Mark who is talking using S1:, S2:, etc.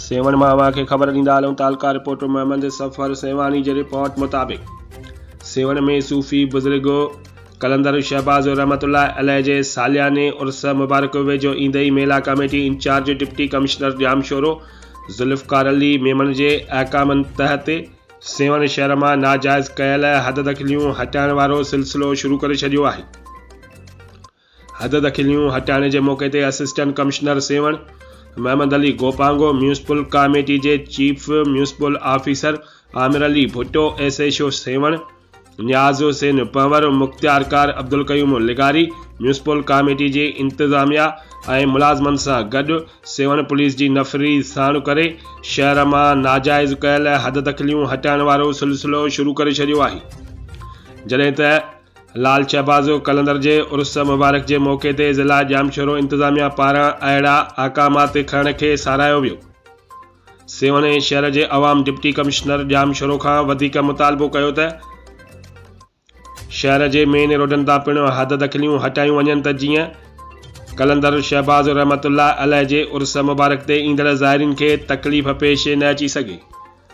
S1: سيوهڻ مان اوهان کي خبر ڏيندا هلون تعلقه رپورٽر محمد صفر سيوهاڻي جي رپورٽ مطابق سيوهڻ ۾ صوفي بزرگ قلندر شهباز رحمت الله عليه جي سالياني عرس مبارڪ ويجهو ايندي ئي ميلا committee incharge deputy commissioner Jamshoro Zulfiqar Ali Memon جي احڪامن تحت سيوهڻ شهر مان ناجائز ڪيل حددخليون هٽائڻ وارو سلسلو شروع ڪري ڇڏيو آهي. حددخليون هٽائڻ جي موقعي تي assistant commissioner Sehwan Muhammad Ali Gopango, municipal committee جي chief municipal officer Amir Ali Bhutto, S H O Sehwan Niaz Hussain Panhwar, مختيارڪار عبدالقيوم لغاري، ميونسپل ڪاميٽي جي انتظاميا ۽ ملازمن سان گڏ سيوهڻ پوليس جي نفري ساڻ ڪري شهر مان ناجائز ڪيل حددخليون هٽائڻ وارو سلسلو شروع ڪري ڇڏيو آهي جڏهن ته لال شهباز قلندر جي عرس مبارڪ جي موقعي تي ضلع ڄامشورو انتظاميا پاران اهڙا احڪامات کڻڻ کي ساراهيو ويو. سيوهڻ شهر جي عوام ڊپٽي ڪمشنر ڄامشورو کان وڌيڪ مطالبو ڪيو ته شهر جي مين روڊن تان پڻ حد دخليون هٽايون وڃن ته جيئن قلندر شهباز رحمت الله عليه جي عرس مبارڪ تي ايندڙ زائرين کي تڪليف پيش نه اچي سگهي.